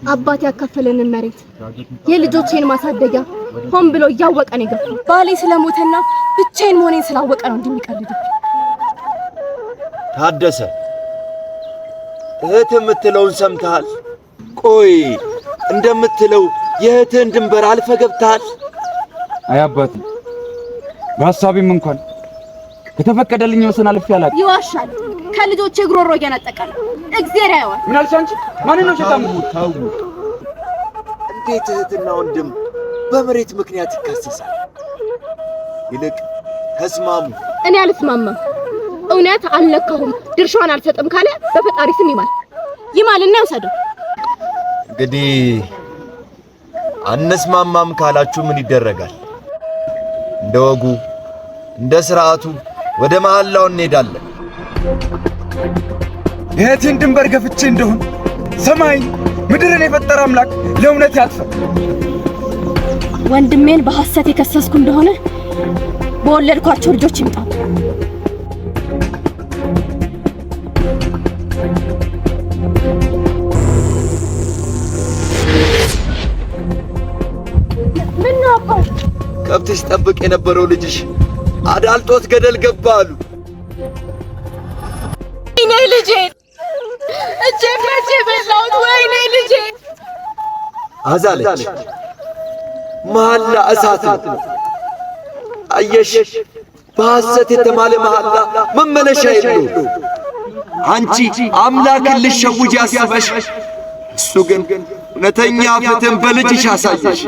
አባት ያካፈለንን መሬት የልጆቼን ማሳደጊያ ሆን ብሎ እያወቀ ነው የገፋው። ባሌ ስለሞተና ብቻዬን መሆኔን ስላወቀ ነው እንዲህ የሚቀልድብኝ። ታደሰ፣ እህት የምትለውን ሰምተሃል? ቆይ እንደምትለው የእህትህን ድንበር አልፈህ ገብተሃል? አይ አባቴ፣ በሀሳቤም እንኳን ከተፈቀደልኝ ወሰን አልፌ አላውቅም። ይዋሻል። ከልጆቼ ጉሮሮ እየነጠቀ ነው። እግዜር ያየዋል። ምን አልሽ አንቺ? ማንን ነው ሸጣም? ተው። እንዴት እህትና ወንድም በመሬት ምክንያት ይካሰሳል? ይልቅ ተስማሙ። እኔ አልስማማም። እውነት አልነካሁም፣ ድርሻዋን አልሰጥም ካለ በፈጣሪ ስም ይማል ይማልና ይውሰደው። እንግዲህ አንስማማም ካላችሁ ምን ይደረጋል? እንደ ወጉ እንደ ስርዓቱ ወደ መሐላው እንሄዳለን። የእህቴን ድንበር ገፍቼ እንደሆን ሰማይ ምድርን የፈጠረ አምላክ ለእውነት ያጥፋ። ወንድሜን በሐሰት የከሰስኩ እንደሆነ በወለድኳቸው ልጆች ይምጣ። ምነው አባ? ከብት ሲጠብቅ የነበረው ልጅሽ አዳልጦት ገደል ገባ አሉ። ወይኔ ልጄ፣ እጄ መቼ በላሁት? ወይኔ ልጄ። አዛለች። መሐላ እሳት ነው። አየሽ፣ በሐሰት የተማለ መሐላ መመለሻ የለውም። አንቺ አምላክን ልትሸውጂ አስበሽ፣ እሱ ግን እውነተኛ ፍትህን በልጅሽ አሳየሽ።